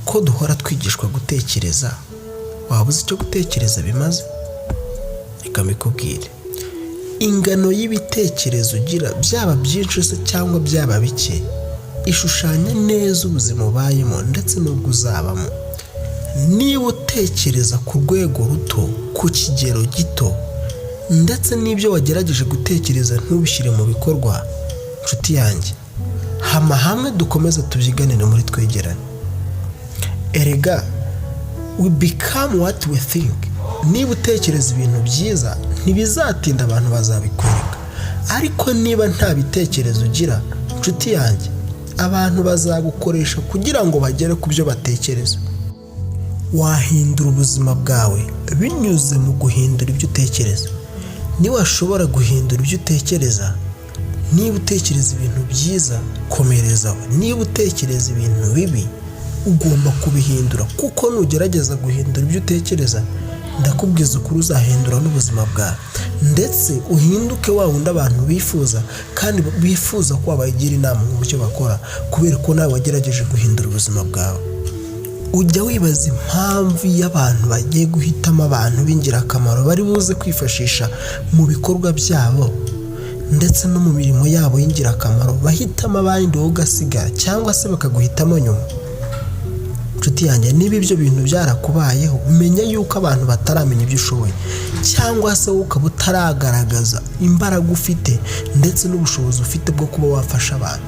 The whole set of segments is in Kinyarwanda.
Ko duhora twigishwa gutekereza, waba uzi icyo gutekereza bimaze? Reka mbikubwire. Ingano y'ibitekerezo ugira, byaba byinshi se cyangwa byaba bike, ishushanya neza ubuzima ubayemo ndetse n'ubwo uzabamo. Niba utekereza ku rwego ruto, ku kigero gito, ndetse n'ibyo wagerageje gutekereza ntubishyire mu bikorwa, nshuti yanjye, hama hamwe dukomeze tubyiganire muri Twegerane. Erega we become what we think. Niba utekereza ibintu byiza, ntibizatinda abantu bazabikwereka. Ariko niba nta bitekerezo ugira, nshuti yanjye, abantu bazagukoresha kugira ngo bagere ku byo batekereza. Wahindura ubuzima bwawe binyuze mu guhindura ibyo utekereza. Niwashobora guhindura ibyo utekereza, niba utekereza ibintu byiza, komerezaho. Niba utekereza ibintu bibi, ugomba kubihindura, kuko nugerageza guhindura ibyo utekereza, ndakubwiza ukuri, uzahindura n'ubuzima bwawe, ndetse uhinduke wa wundi abantu bifuza kandi bifuza ko wabagira inama mu buryo bakora, kubera ko nawe wagerageje guhindura ubuzima bwawe. Ujya wibaza impamvu iyo abantu bagiye guhitamo abantu b'ingirakamaro bari buze kwifashisha mu bikorwa byabo ndetse no mu mirimo yabo y'ingirakamaro, bahitamo abandi wowe ugasigara, cyangwa se bakaguhitamo nyuma? Nshuti yanjye, niba ibyo bintu byarakubayeho, menya yuko abantu bataramenya ibyo ushoboye, cyangwa se wowe ukaba utaragaragaza imbaraga ufite ndetse n'ubushobozi ufite bwo kuba wafasha abantu.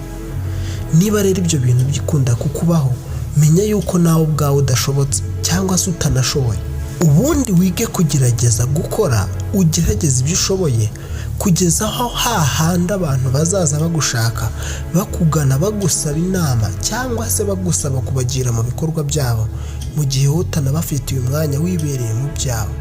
Niba rero ibyo bintu bikunda kukubaho, menya yuko nawe ubwawe udashobotse cyangwa se utanashoboye. Ubundi wige kugerageza gukora, ugerageze ibyo ushoboye kugeza aho hahandi abantu bazaza bagushaka, bakugana, bagusaba inama cyangwa se bagusaba kubagira mu bikorwa byabo, mu gihe wowe utanabafitiye umwanya, wibereye mu byawe.